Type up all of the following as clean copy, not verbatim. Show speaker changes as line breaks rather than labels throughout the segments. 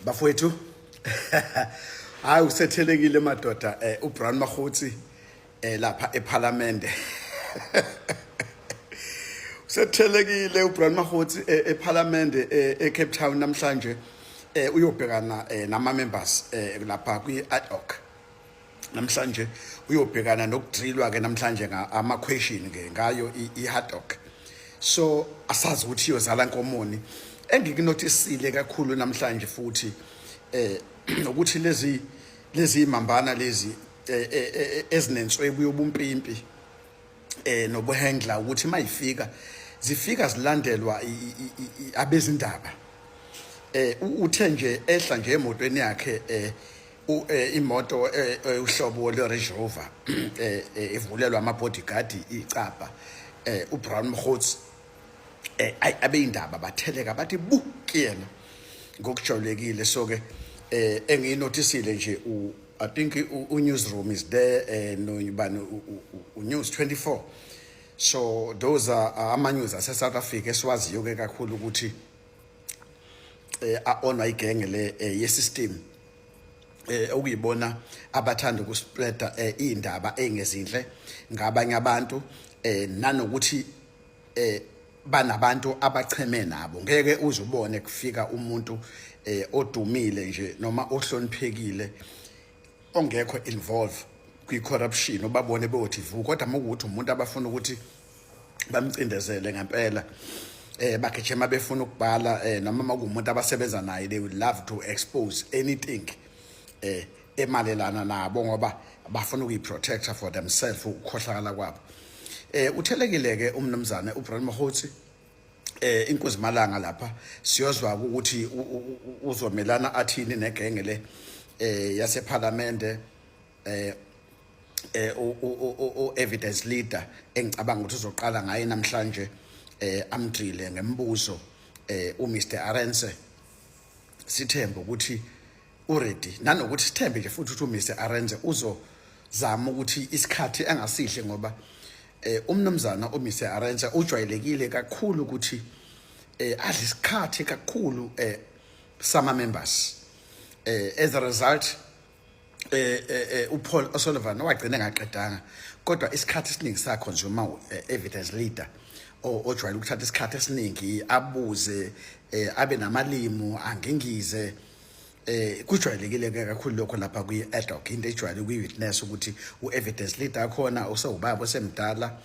Bafowethu, hayi, usethelekile madoda uBrown Mogotsi lapha eParliament. Usethelekile uBrown Mogotsi eParliament eCape Town namhlanje, uyobhekana nama members lapha kwi ad hoc. Namhlanje uyobhekana nokudrillwa ke namhlanje ama question ke ngayo i-ad hoc. So asazi ukuthi iyozala nkomoni. Engikunotisile kakhulu namhlanje futhi ukuthi lezi mambana lezi ezinenswebu yobumpimpi nobuhengla, ukuthi mayifika zifika zilandelwa abezindaba. Uthe nje ehla nje emotweni yakhe, imoto uhlobo le Range Rover ivulelwa ama bodyguard icapha, uBrown Mogotsi, abeyindaba batheleka bathi bu kuyena ngokujwayelekile. So ke engiyinotisile nje, I think u newsroom is there, no bani, u News 24. So those are ama news ase South Africa esiwaziyo ke kakhulu ukuthi a-onwa igenge le ye system, okuyibona abathanda ukuspreada indaba engezinhle ngabanye abantu, nanokuthi banabantu abacheme nabo. Ngeke uze ubone kufika umuntu odumile nje noma ohloniphekile ongekho involve kwi-corruption, ubabone beyothi vu. Kodwa uma kuwukuthi umuntu abafuna ukuthi bamcindezele ngempela, bagijima befuna ukubhala, noma makuwumuntu abasebenza naye, they would love to expose anything emalelana nabo ngoba bafuna ukuyiprotecta for themselves ukukhohlakala kwabo. Uthelekile ke umnumzane uBrown Mogotsi inkosi malanga lapha. Siyozwa ukuthi uzomelana athini negenge le yaseParliament, o evidence leader engicabanga ukuthi uzoqala ngaye namhlanje, amdrille ngembuzo uMr Arendse. Sithembe ukuthi uready, nanokuthi sithembe nje futhi ukuthi uMr Arendse uzozama ukuthi isikhathi engasihle, ngoba umnumzana uMr Arendse ujwayelekile kakhulu ukuthi adle isikhathi kakhulu sama members. As a result, uPaul O'Sullivan wagcina engaqedanga, kodwa isikhathi esiningi sakho nje uma evidence leader ojwayele ukuthatha isikhathi esiningi abuze, abe namalimu angingize. Kujwayelekile ke kakhulu lokho lapha kwi ad hoc, into ejwayele kwi witness ukuthi u evidence leader khona usewubaba osemdala,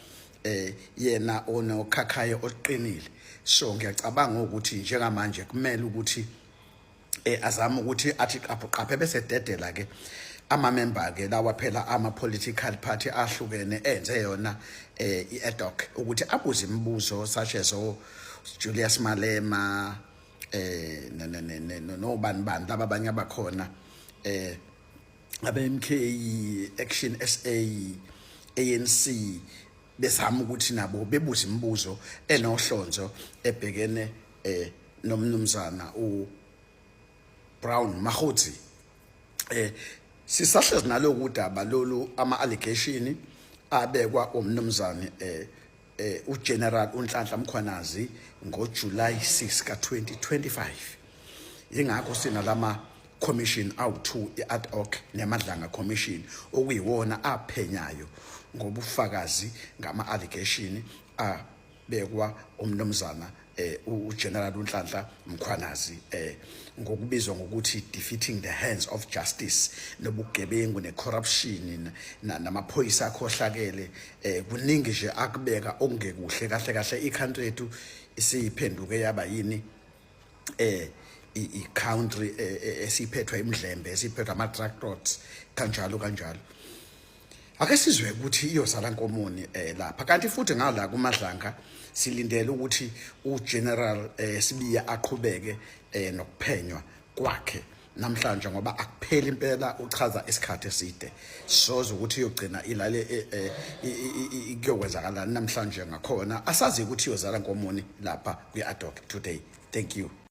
yena onokhakhayo oqinile. So ngiyacabanga ukuthi njengamanje kumele ukuthi azama ukuthi athi qaphu qaphe, bese dedela ke ama-member ke lawa phela ama political party ahlukene enze yona i-ad hoc ukuthi abuze imibuzo such as o Julius Malema nobani bani laba abanye abakhona, abe MK, Action SA, ANC, bezama ukuthi nabo bebuze imibuzo enohlonzo ebhekene nomnumzana u Brown Mogotsi. Sisahlezi naloku udaba lolu, ama allegation abekwa umnumzane uGeneral uNhlanhla Mkhwanazi ngoJuly 6 ka2025. Ingakho sinalama commission awu2, i-ad hoc neMadlanga Commission, okuyiwona aphenyayo ngobufakazi ngama allegation abekwa umnumzana uGeneral uNhlanhla Mkhwanazi, ngokubizwa ngokuthi defeating the hands of justice, nobugebengu necorruption namaphoyisa akhohlakele. Kuningi nje akubeka okungekuhle. Kahle kahle i-country yethu isiphenduke yaba yini? I-country esiphethwe imidlembe, esiphethwe ama-drug lords, kanjalo kanjalo. Ake sizwe ukuthi iyozala nkomoni lapha. Kanti futhi ngala kuMadlanga silindele ukuthi uGeneral Sibiya aqhubeke nokuphenywa kwakhe namhlanje, ngoba akupheli impela, uchaza isikhathi eside. Soze ukuthi iyogcina ilale, kuyokwenzakalani namhlanje ngakhona. Asazi ukuthi iyozala nkomoni lapha kwi-ad hoc today. Thank you.